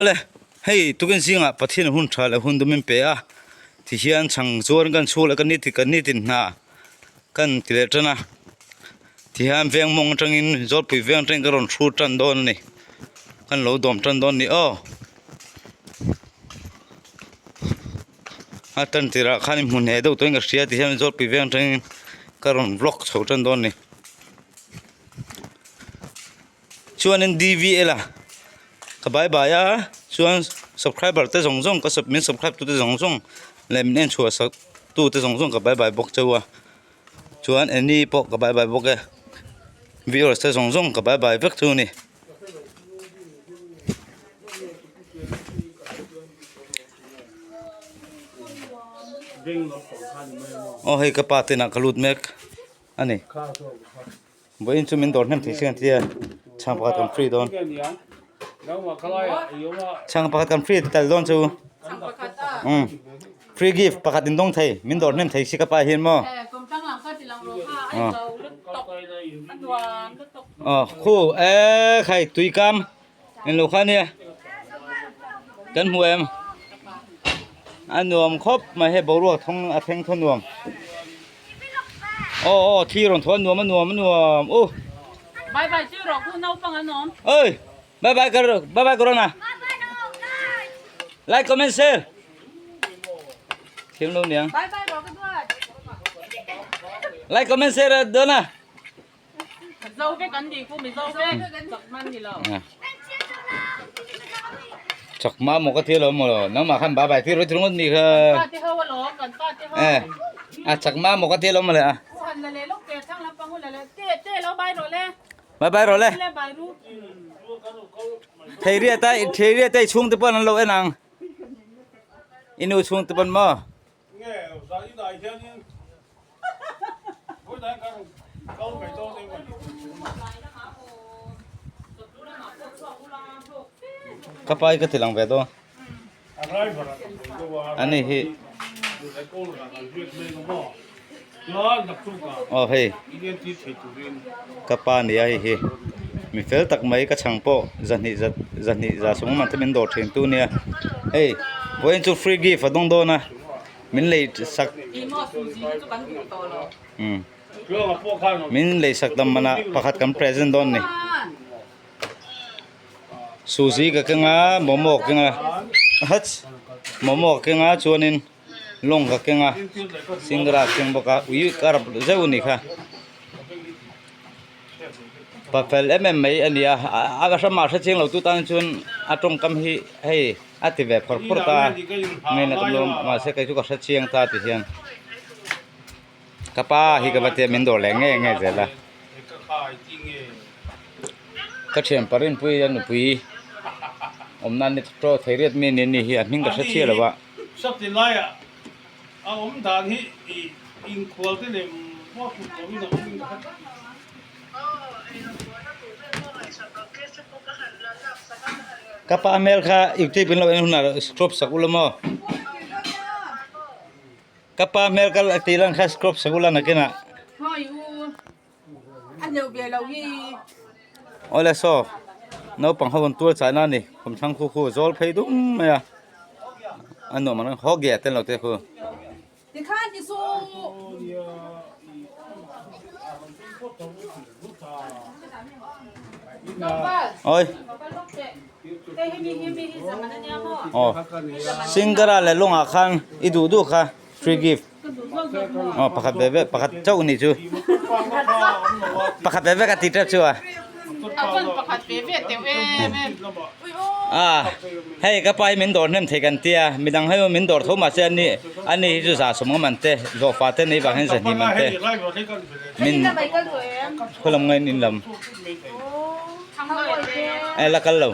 Le, hei tukin zingah Pathian hun tha leh hun dum in pe a, tihian chhang chuan kan chhuk leh kan ni kan nitin hna kan ti leh tan a, tihian veng mawng atangin Zawlpui veng atangin ka rawn thu tan dawn a ni, kan lo dawm tan dawn a ni aw. A tan tirah khan i hmu hneh deuh tawhin ka hria tihian Zawlpui veng atangin ka rawn vlog chho tan dawn a ni. Chuanin DVL a ka bye bye a chuan subscriber te zawng zawng ka sub min subscribe tute zawng zawng leh min en chhuah sak tute zawng zawng ka bye bye bawk cheu a chuan Annie pawh ka bye bye bawk e viewers te zawng zawng ka bye bye vek chu a ni. Aw hei ka pa te inah ka lut mek a ni. Vawiin chu min dawr hnem thei sin tia chhang pakhat kan free dawn chhang pakhat kan free tel dawn chu um free gift pakhat in dawng thei min dawr hnem thei si ka pa hian maw aw khu e khai tui kam englo kha nia kan hmu em a nuam khawp mai hei boruak thawng a thleng thaw nuam. Aw aw thli rawn thaw a nuam a nuam a nuam u. Bye bye chu rawh khu naupang an awm. Oi bye bye ka bye bye corona. Like comment share. Thiam lo niang. Bye bye rawh ka duat. Like comment share dona. Mizo vek an nih khu Mizo vek chakma an ni lo. Chakma maw ka thil awm maw nangmah khan bye bye tir rawih ringawt mi kha. Kan pa te ho alawm kan pa te ho. Eh a chakma maw ka thil awm maw le a. Pu han la leh lawk teh thlang lampang hu la leh te te lo bye rawh le. Bye bye rawh le. Le bye ru. Thei riat a thei riat a i chhungte pawn an lo en ang. I nu chhungte pawn maw. Ka pa hi ka ti lang ve dawn ani hi aw hei ka pa ni a hei hi mi fel tak mai ka chhang pawh zahnih zat zahnih za sawm man te min dawr thin tu nia hei vawiin chu free gift a dawng dawn a min lei sak umm min lei sak tam manah pakhat kan present dawn a ni suzy ka keng a momo ka keng a hats momo ka keng a chuanin lawng ka keng a singra ka keng bawk a ui ka rap zeuh a ni kha. Pa fel em em mai a ni a a hramah hre chiang lo tu tan chuan a tawngkam hi hei a ti ve phawrh phawrh ta a ngaihna ka hmu a mahse kei chu ka hre chiang ta ti hian ka pa hi ka va tia min dawr leh ngei ngei zel a ka thian parinpui a nupui awm nan ni tawh thei riat mi ni ni hi a hming ka hre chiah lo a. Ka pa hmel kha youtube in lo en hunah scrub sak ula maw ka pa hmel ka tih lan kha scrub sak ula nakinah awle saw naupang ho an tual chahna a ni khawmthlang khu khu zawl phei dum mai a a nuam ang haw ge tel lo te khu. Oi aw singara leh lawngah khan i duh duh kha free gift aw pakhat ve ve pakhat chauh nih chu pakhat ve ve ka ti tep chu a a hei ka pa hi min dawr hnem thei kan tia midang ho min dawr tho mahse ani ani hi chu za sawm ngam an te zawhfa te nei vang hian za hnim an te min khaw lam ngai in lam e la kal lo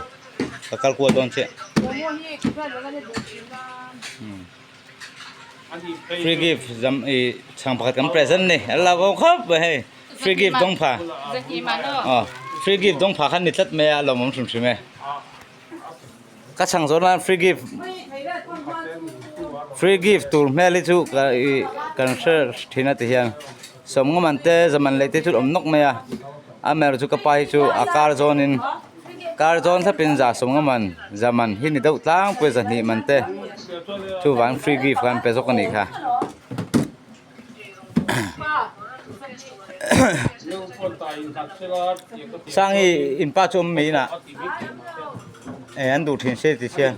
ka kal kual dawn chiah. Free gift zam i chhang pakhat kan present ni a lo ko khawp mai hei free gift dawng pha aw free gift dawng pha khan ni tlat mai a lawmawm hrim hrim e ka chhang zawh nan free gift free gift tur hmel hi chu ka i kan hre thin a ti hian sawmnga man te zaman leh te chu a awm nawk mai a amaherawhchu ka pa hi chu a kar zawnin. Kar zawn thlapin 150 man za man hi ni deuh tlangpui 200 man te chuvang free gift kha an pe zawk a nih kha. Sangi in pa chu awm mai inah e an duh thin se ti sia.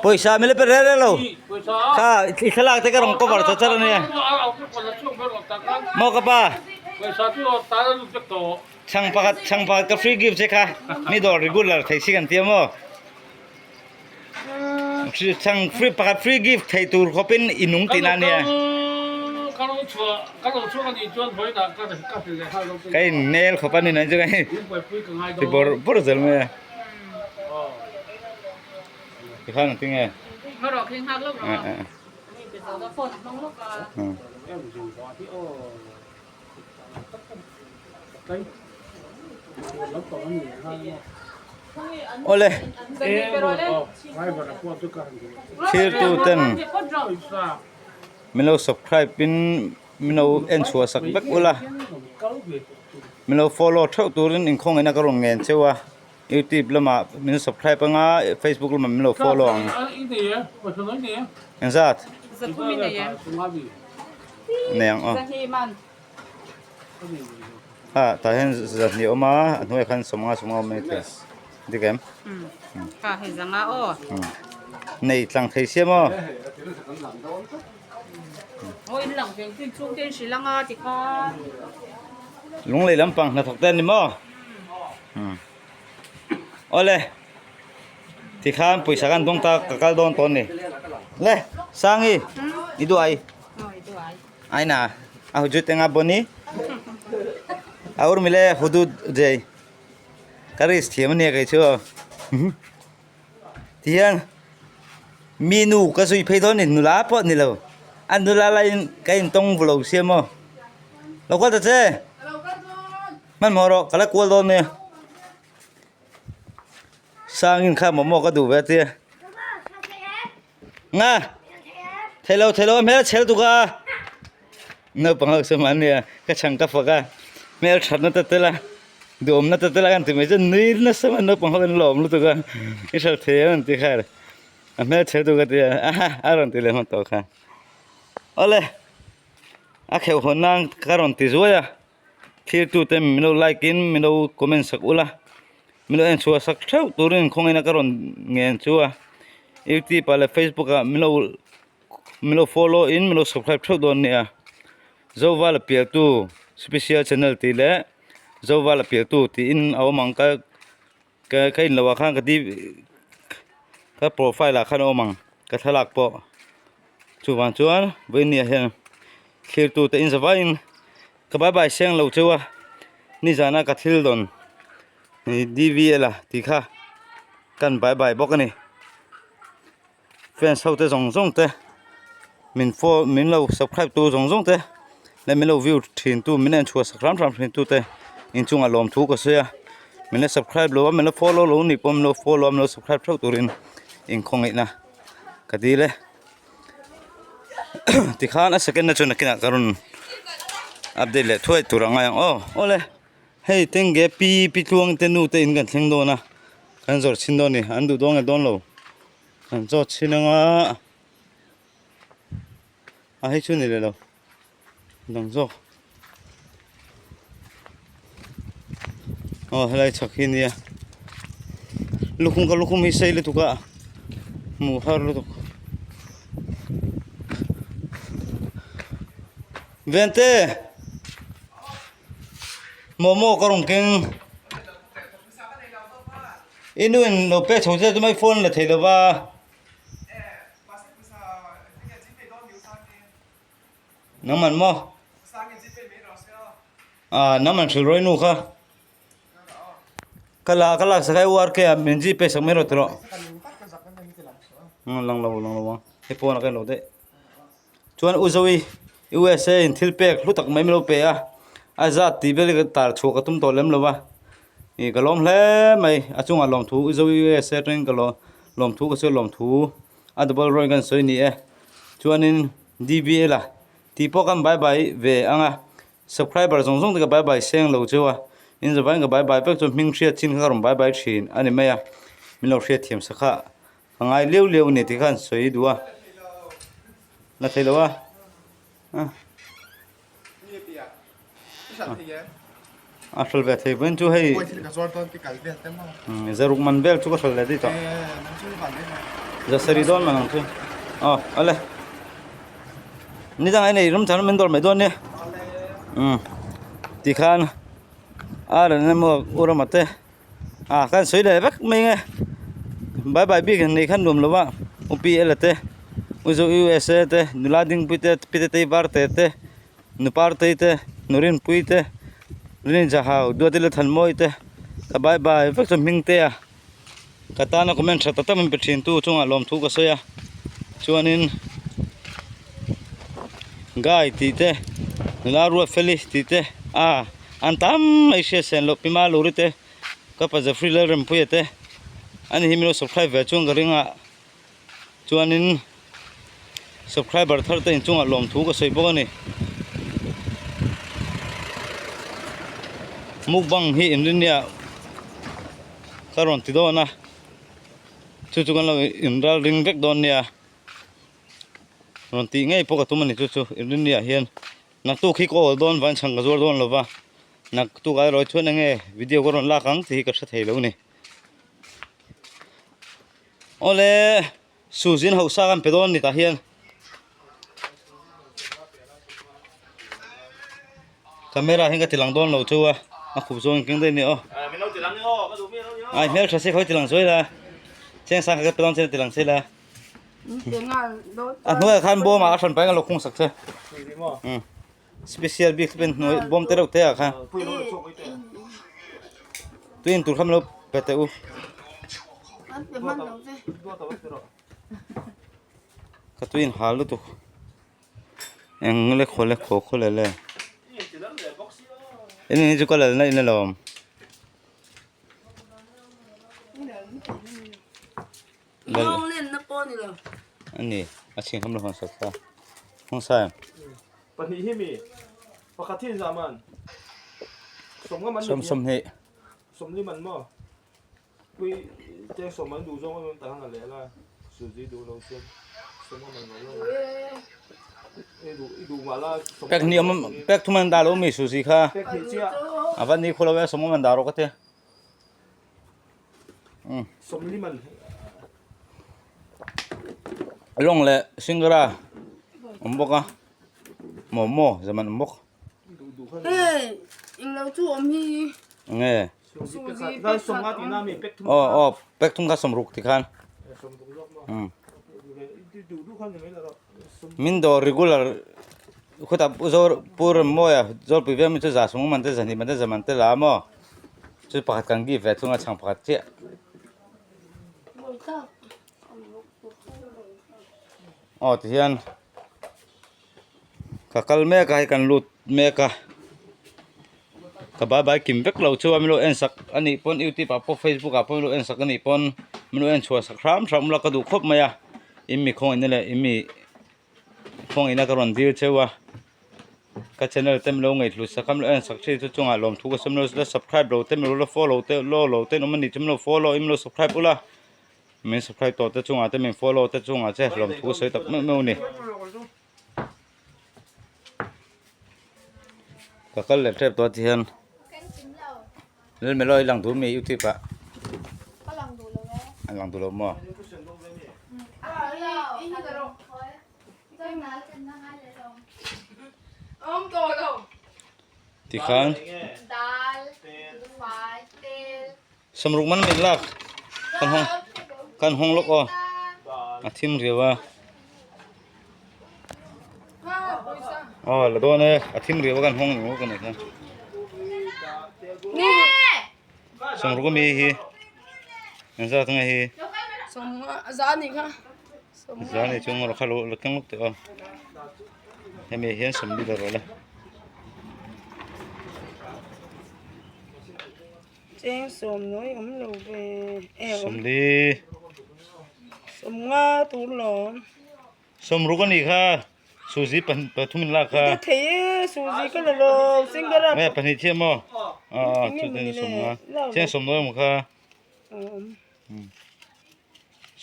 Pawisa min la pe rel rel lo kha i thlalak te ka rawn cover char char ania maw ka pa chhang pakhat chhang pakhat ka free gift che kha mi dawr regular thei si kan tia maw chhang free pakhat free gift thei tur khawpin i nung tihna ania ka in nel khawp a ni nang chu ka ti bawrh bawrh zel mai a tikhan ang tinge Awle thirtu ten min lo subscribe in min lo en chhuah sak vek ula min lo follow theuh turin inkhawngin a ka rawn ngen cheu a youtube lamah min subscribe anga facebook lamah min lo follow ang engzat nei ang aw. Ah tah hian zahnih a awm a a hnuaiah khan 50 50 a awm mai thei dik em kha hei zanga aw nei tlang thei sia maw aw in lang veng tin chhung te in hrilh anga tikhan lunglei lampang hnathawk te an ni maw awle tikhan pawisa khan dawng ta ka kal dawn tawh a ni le sangi i duai. Aina a hujut enga boni aur mile hudud jei ka risk thiam ania kei chu tihian mi nu ka zui phei dawn a ni nula pawh ni lo a nula laiin ka intawng vu lo sia maw lo kal ta che hmanhmawh rawh ka la kual dawn nia sangin kha momo ka duh ve a tia. Nga theilo theilo a hmel a chhel tuk a naupang ho chu mahnia ka chhang ka fak a hmel that na te tel a duhawm na te tel a kan ti mai chu nui nasa mai naupang ho an lawm lutuk a i hral thei em an ti kha a hmel chhel tuk a tia a rawn ti leh hman tawh kha awle a kheuh hawn nan ka rawn ti zuai a. Thirtute min lo like in min lo comment sak ula min lo en chhuah sak theuh turin khawngaihna ka rawn ngen chu a youtube ah leh facebook ah min lo min lo follow in min lo subscribe theuh dawn nia Zovala pialtu special channel tih leh Zovala pialtu tiin a awm ang ka ka in loh ah khan ka ka profile ah khan a awm ang ka thlalak pawh chuvang chuan vawinia hian thlirtute in zavaiin Ka bye bye seng lo cheu a, nizana ka thil dawn DVL a tih kha kan bye bye bawk a ni. Fans ho te zawng zawng te min follow min lo subscribe tu zawng zawng te leh min lo view thin tu min en chhuah sak hram hram thin tu te inchungah lawmthu ka sawi a, min la subscribe lo a min la follow lo nih pawh min lo follow a min lo subscribe theuh turin inkhawngaihna ka dil e. Tikhan a second na chu nakinah ka rawn update leh thuai tur a ngai ang aw awle hei tenge pi pi tluang te nu te in kan thleng dawn a kan zawrh chhin dawn a ni an duh dawn nge dawn lo kan zawt chhin anga a hei chu ni leh lo dang zawk aw helai chhak hi nia lukhum ka lukhum hi sei lutuk a hmuh har lutuk vente momo ka rawn keng i nu in lo pek chho che chu mai phone la thei lova. Nangman maw? Ah, nangman hrilh rawih nu kha. Ka la ka lak sak a URK ah min gpay sak mai rawh ti rawh. Lang lo lang lo ang. Hei pawn ah ka en lo daih. Chuan U Zoe USA in thil pek hlu tak mai min lo pe a. A zat tih vel hi ka tar chhuah ka tum tawh lem lo va. Ih ka lawm hle mai. A chungah lawmthu U Zoe USA atangin ka lawmthu ka sawi lawmthu. A double rawng kan sawi ni e. Chuanin. DBL a tih pawh khan bye bye ve ang a subscriber zawng zawng te ka bye bye seng lo cheu a in zavaiin ka bye bye vek chuan hming hriat chin kha ka rawn bye bye thin a ni mai a min lo hriat thiam sa kha ka ngai leu leu a ni tih khan sawi duh a la thei lo a a hral ve thei vawiin chu hei zaruk man vel chu ka hral leh daih tawh zasarih dawn man ang chu aw awle nidang a nei ram thar min dawr mai dawn nia umm tikhan a rawn emaw u rama te ah khan sawi leh vek mai nge bye bye bik nei khan nuam lo va u pi ela te u zo u s a te nula dingpui te pi te tei var te te nupar tei te nurinpui te rinzahau duatila thanmawi te ka bye bye vek chuan hming te a ka tana comment tha tak tak min pe thin tu chungah lawmthu ka sawi a chuanin guy tih te nula ruat feli tih te ah an tam mai hriat sen loh pima luri te ka pa Zafri Lalrempuia te ani hi min lo subscribe ve chuan ka ring a chuanin subscriber thar te inchungah lawmthu ka sawi bawk a ni mukbang hi inrinnia ka rawn ti dawn a chu chu kan lo inral ring vek dawn nia rawn tih ngei pawh ka tum a ni chu chu inrinniah hian naktuk hi ka awl dawn vang chhan ka zuar dawn lo va naktuk ah erawh chuan enge video ka rawn lak ang tih hi ka hre thei lo a ni. Awle Suzin hausa kan pe dawn ni tah hian camera hian ka ti lang dawn lo chu a a khup zawng keng daih a ni aw ai hmel tha se khawi ti lang sawi la cheng sang kha ka pe dawn che ti lang se la a hnuaiah khan bawm ah a hran pahin a lo khung sak che special bik pen hnuai bawm te reuh te ah khan tui in tur kha min lo pe teh u ka tui in hal lutuk eng le khaw le khaw khaw le le eng hi chu ka lalna in alawm. Ani a chhing kham lo hawn sak ta hung sa em pahnih hi mi pakhat hi zaman som nga man som som hnih som li man maw pui cheng som an duh zawng em ta hanga leh la suzi duh lo chuan som nga man lo la i duh i duh mah la som pek hnih awm pek thum an dah lo mi suzi kha pek hnih chiah a va ni khaw lo e som nga man dah rawh ka ti Lawng leh singara awm bawk a momo zaman awm bawk nge aw aw pack thum kha sawmruk ti khan min dawr regular khutah zawr pu Rammawia zawrpui vel mi chu za sawm man te zahnih man te zaman te la a maw. Chu pakhat kan give ve thung a chhang pakhat chiah. Aw tihian ka kal mek a hei kan lut mek a ka bye bye kim vek lo chu a min lo en sak a nih pawn youtube ah pawh facebook ah pawh min lo en sak a nih pawn min lo en chhuah sak hram hram ula ka duh khawp mai a in mi khawngaihna leh in mi khawngaihna ka rawn dil cheu a ka channel te min lo ngaihhlut sak a min lo en sak thin chu chungah lawmthu ka sawm lo la subscribe lo te min lo la follow te lo lo te an awm a nih chu min lo follow in min lo subscribe ula min subscribe tawh te chungah te min follow te chungah che lawmthu ka sawi tak meuh meuh a ni ka kal leh tep tawh ti hian Lalmelaw i lang duh mi youtube ah a lang duh lo maw. Tikhan samruk man min lak kan hawng kan hawng lawk aw a thim riau a aw la dawn e a thim riau a kan hawng lawk a ni kha samruk ami hi engzat nge hi za ni chung rawh kha lo la keng lawk teh aw hemi hian sawmli la rawh le. Cheng sawm nawi awm lo ve e awm. Sawmli. Sawm nga tur lawm. Sawm ruk a nih kha. Suzi pathum in lak kha. Ka thei e Suzi ka la lo single a. Nge pahnih chiah maw? Aw chu chuan sawmnga. Chiang sawmnawi awm kha.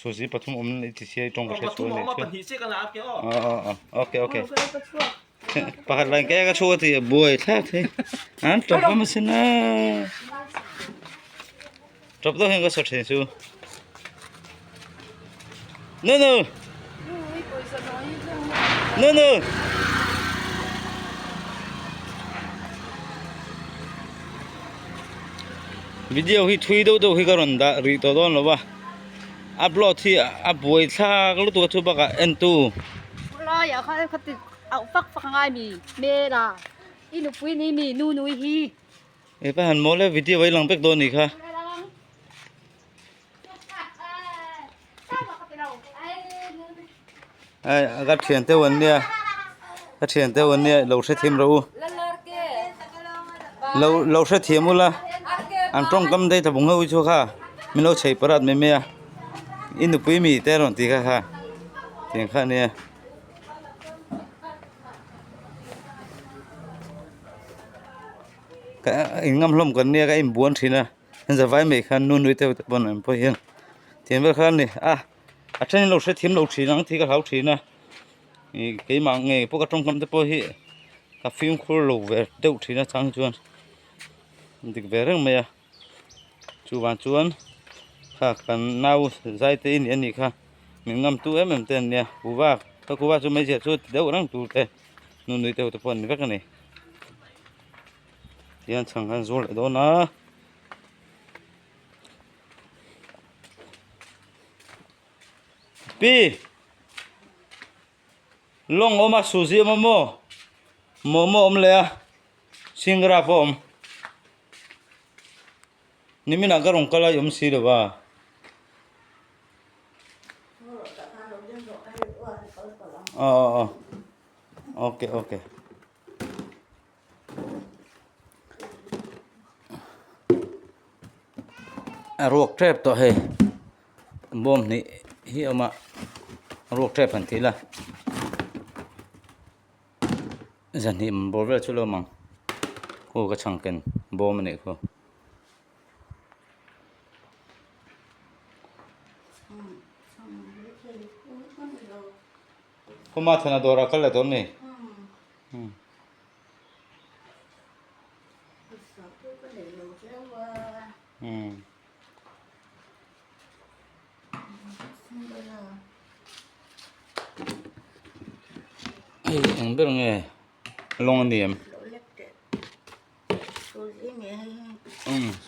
Suzi pathum awm i ti sia i tawng ka hre chhuah a nih chu. Aw aw aw okay okay. Pakhat lain ka ka chhuak a ti buai thlak thei. An tawp a masin a. Tawp deuh hian ka saw thin chu. No no. No no. Video hi thui deuh deuh hi ka rawn dah rih tawh dawn lo va upload hi a buai thlak lutuk a chu bakah en tu. Khawlaiah khan kha ti auh fak fak a ngai mi hmel a i nupui ni mi nu nui hi. E pa han mawl e video a i lang vek dawn ni kha. Ai ka thian te an nia ka thian te an nia lo hrethiam rawh u lo lo hrethiam ula an tawngkam daih ta bung ho hi chu kha min lo chei parat mai mai a i nupui mi te a rawn ti kha kha tiang kha ania. Ka in ngam hlawm kan nia ka inbuan thin a an zavai mai khan nu nui deuh te pawn an pawh hian tiang vel khan a ni a a then in lo hrethiam lo thin ang tih ka hlau thin a ih keimah ngei pawh ka tawngkam te pawh hi ka fimkhur lo ve deuh thin a chang chuan dik ve reng mai a chuvang chuan kha kan nau zai te i nih a nih kha min ngam tu em em te an nia kuva ka kuva chu hmeichhia chu ti deuh reng tur te nu nui deuh te pawh an ni vek a ni. Tihian chhang khan zuar leh dawn a. Pi lawng awm a suzi awm a maw momo awm leh a singra pawh awm niminah ka rawn kal a i awm si lo va. Aw aw aw okay okay. A ruak tep tawh hei bawm hnih hi a awm a a ruak tep han tih ila zahnih bawr vel chu a lo awm ang khu ka chhang ken bawm a nih khu. Khuma thana dawrah kal leh tawh em ni? Hei eng ber nge lawng a ni em?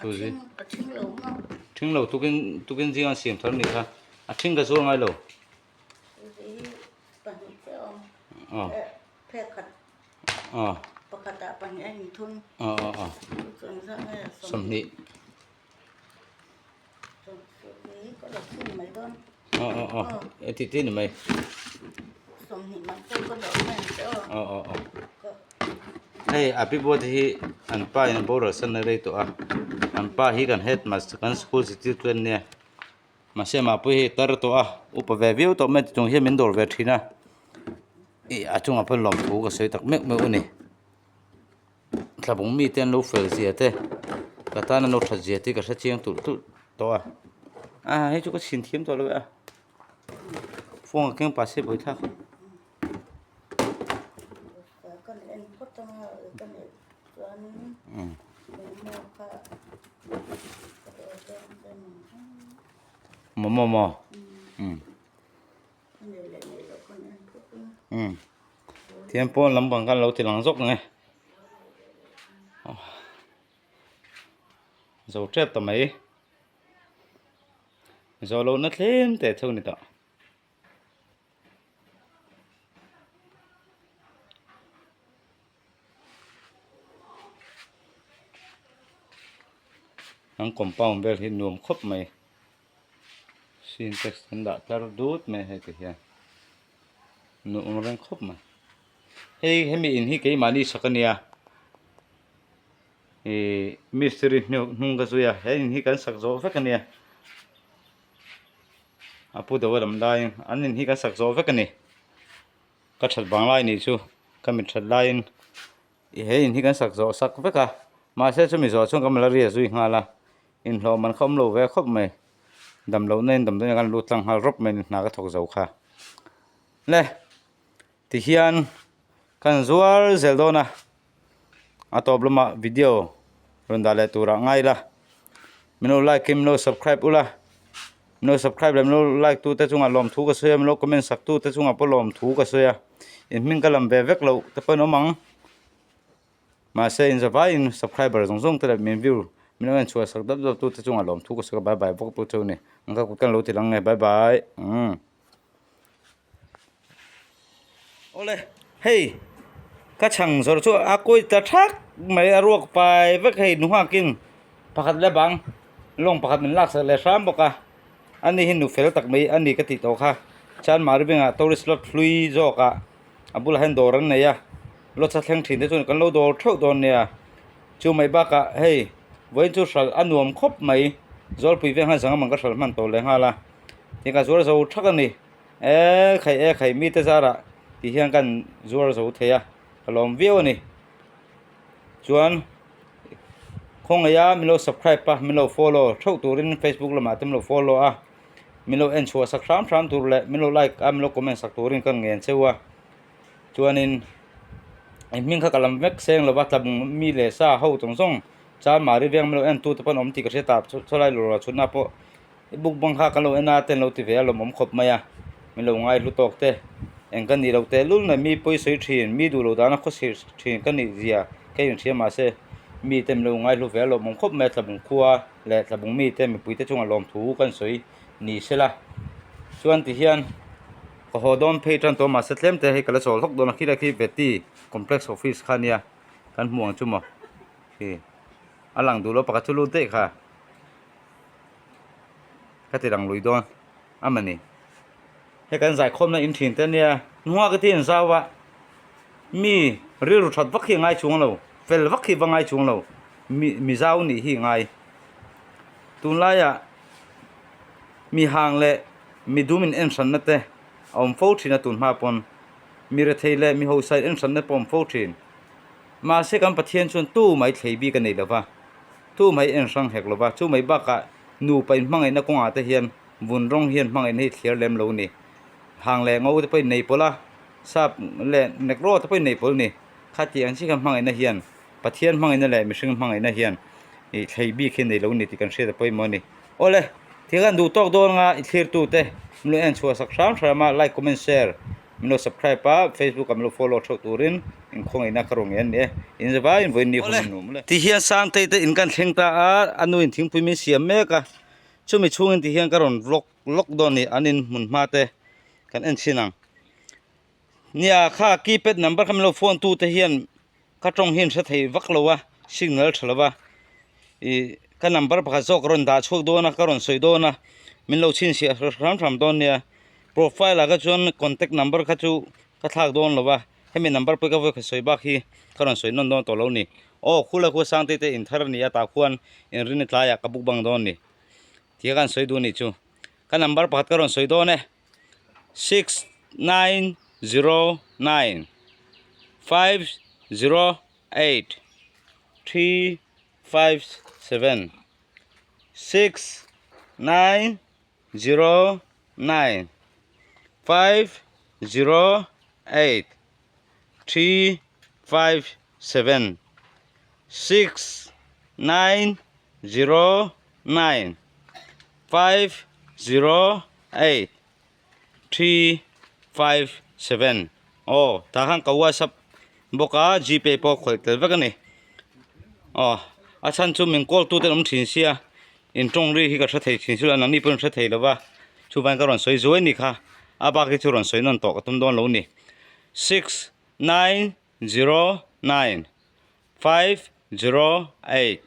Suzi ṭhing lo tukin tukin zinga siam thar a nih kha a ṭhing ka zuar ngai lo. 20 e ti ti ni mai hei a pi pawh te hi an pa in a boral san na rei tawh a an pa hi kan headmaster kan school zirtirtu an nia. Mahse mah pawh hi tar tawh a upa ve viau tawh mai chung hian min dawr ve thin a ih a chungah pawh lawmthu ka sawi tak meuh meuh a ni thlabung mite an lo fel zia te ka tan an lo that zia te ka hre chiang tulh tulh tawh a a hei chu ka chhin thiam tawh lo e a phone a keng pah se buaithlak. Momo maw umm tihian pawn lam pang khan lo ti lang zawk ang e zo tep ta mai zawh lohna tlem teh theuh a ni tawh. An compound vel hi nuam khawp mai sintex an dah tlar dut mai hei ti hian nuam reng khawp mai hei hemi in hi keimahni sak a nia ihh mistiri hnung ka zui a he in hi kan sak zawh vek a nia. A pu deuh a lam laiin an in hi kan sak zawh vek a ni. Ka that vang lai nih chu ka mit that laiin he in hi kan sak zawh sak vek a mahse chumi zawh chuan ka malaria zui nghal a inhlawh man kha awm lo ve khawp mai dam loh na in damdawiin ah khan lut tlang nghal rawp mai a ni hna ka thawk zo kha le tihian kan zuar zel dawn a a tawp lamah video rawn dah leh turah ngai ila min lo like in min lo subscribe ula min lo subscribe leh min lo like tu te chungah lawmthu ka sawi a min lo comment sak tu te chungah pawh lawmthu ka sawi a in hming ka lam ve vek loh te pawh an awm ang mahse in zavaiin subscriber zawng zawng te leh min view min lo en chhuah sak dap dap tu te chungah lawmthu ka sawi a bye bye bawk bawk cheu a ni ang ka kut ka lo ti lang nge bye bye umm. Awle hei ka chhang zawrh chu a kawi ta thak mai a ruak pai vek hei nu nghakin pakhat leh bang lawng pakhat min laksak leh hram bawk a ani hi nu fel tak mai ani ka tih tawh kha chuan mahni bengah tourist lot hlui zawk ah a bulah hian dawr an nei a lot a thleng thin te chuan kan lo dawr theuh dawn nia chu mai bakah hei vawiin chu hralh a nuam khawp mai zawlpui veng hian zanga mang ka hralh hman tawh leh nghal a. Ti ka zuar zo thak a ni. E khai e khai mite zarah ti hian kan zuar zo thei a, ka lawm viau a ni. Chuan khawngaih a min lo subscribe a, min lo follow theuh turin facebook lamah te min lo follow a, min lo en chhuah sak hram hram tur leh min lo like a min lo comment sak turin ka ngen cheu a. Chuanin eng hming kha ka lam vek seng lova tlabung mi leh sa ho zawng zawng Chanmari veng min lo en tu te pawh an awm tih ka hria ta chulai lawr ah chhunna pawh I book bang kha kan lo en a ten lo ti ve a lawmawm khawp mai a min lo ngai hlu tawk te eng ka nih loh teh lul mai mi pawi sawi thin mi duh loh dana khaw sir thin ka nih zia ka inhria mahse mi te min lo ngai hlu ve a lawmawm khawp mai a tlabung khua leh tlabung mi te mipui te chungah lawmthu kan sawi ni se la chuan ti hian ka haw dawn phei tan tawh mahse tlem te hei ka la chawl hlawk dawn a khilai khi veti complex office kha ania kan hmuh ang chu maw khi a lang duh lo pakhat chu lut daih kha. Ka ti lang lui dawn a mani hei kan zaikhawmna in thin te ania hnunga ka ti in zau a mi rilru that vak hi a ngai chuang lo fel vak hi va ngai chuang lo mi mi zau nih hi a ngai tunlaiah mi hang leh mi dum in en hranna te a awm fo thin a tun hma pawn mi rethei leh mi hausa in en hranna pawh a awm fo thin mahse kan Pathian chuan tu mai thlei bik a nei lo va. Chu mai en hrang hek lova, chu mai bakah nupa inhmangaihna kawngah te hian vun rawng hian hmangaihna hi thliar lem lo ni. Hang leh ngo te pawhin nei pawlh a, sap leh nekro te pawhin nei pawlh ni. Khati ang chiah khan hmangaihna hian Pathian hmangaihna leh mihring hmangaihna hian ih thlei bik hi nei lo ni tih kan hriat a pawimawh a ni. Awle, thil kan duh tawk dawn anga i thlirtute min lo en chhuah sak hram hram a, like, comment, share. Min lo subscribe a, Facebook ah min lo follow theuh turin in khawngaihna ka rawn ngen a ni e. In zavai in vawiin ni hun a nuam le. Ti hian Sangtei te in kan thleng ta a, a nu in thingpui min siam mek a, chumi chhungin ti hian ka rawn vlog lawk dawn a ni, an in hmun hma te kan en chhin ang. Nia kha keypad number kha min lo phone tu te hian Ka tawng hi an hre thei vak lo a, signal tha lo va, ih ka number pakhat zawk ka rawn dah chhuak dawn a, ka rawn sawi dawn a, min lo chhinchhiah hram hram dawn nia, profile ah kha chuan contact number kha chu ka thlak dawn lo va, hemi number pawh hi ka vawikhat sawi bak hi ka rawn sawi nawn dawn tawh lo ni, aw khulai khua Sangtei te in thar a ni a tah khuan inrin tlaiah ka book bang dawn ni tih kha an sawi duh a nih chu, ka number pakhat ka rawn sawi dawn e. 6909 508 357 6909 508 357 6909 508 357 aw tah khan ka whatsapp bawk a gpay pawh khawih tel vek a ni aw a chhan chu min call tu te an awm thin sia in tawng ri hi ka hre thei thin si lo a nangni pawh in hre thei lo va chuvangin ka rawn sawi zuai a ni kha a bak hi chu rawn sawi nawn tawh ka tum dawn lo a ni 6909 508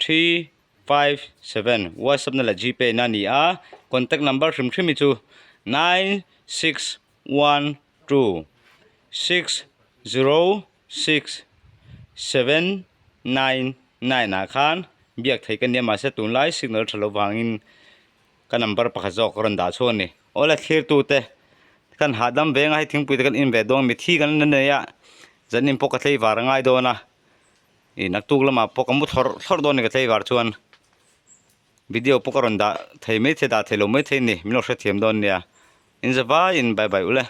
3 57 whatsapp na leh gpay na a ni a contact number hrim hrim hi chu 9612 606 799 ah khan biak theih ka nia mahse tunlai signal tha lo vangin ka number pakhat zawk ka rawn dah chhuak a ni awle thlir tute. Kan hahdam veng a hei thingpui te kan in ve dawn mithi kan la nei a zanin pawh ka tlei var a ngai dawn a ih naktuk lamah pawh ka mu thlawrh thlawrh dawn a ni ka tlei var chuan video pawh ka rawn dah thei maithei dah thei lo maithei a ni min lo hrethiam dawn nia in zavaiin bye bye ule.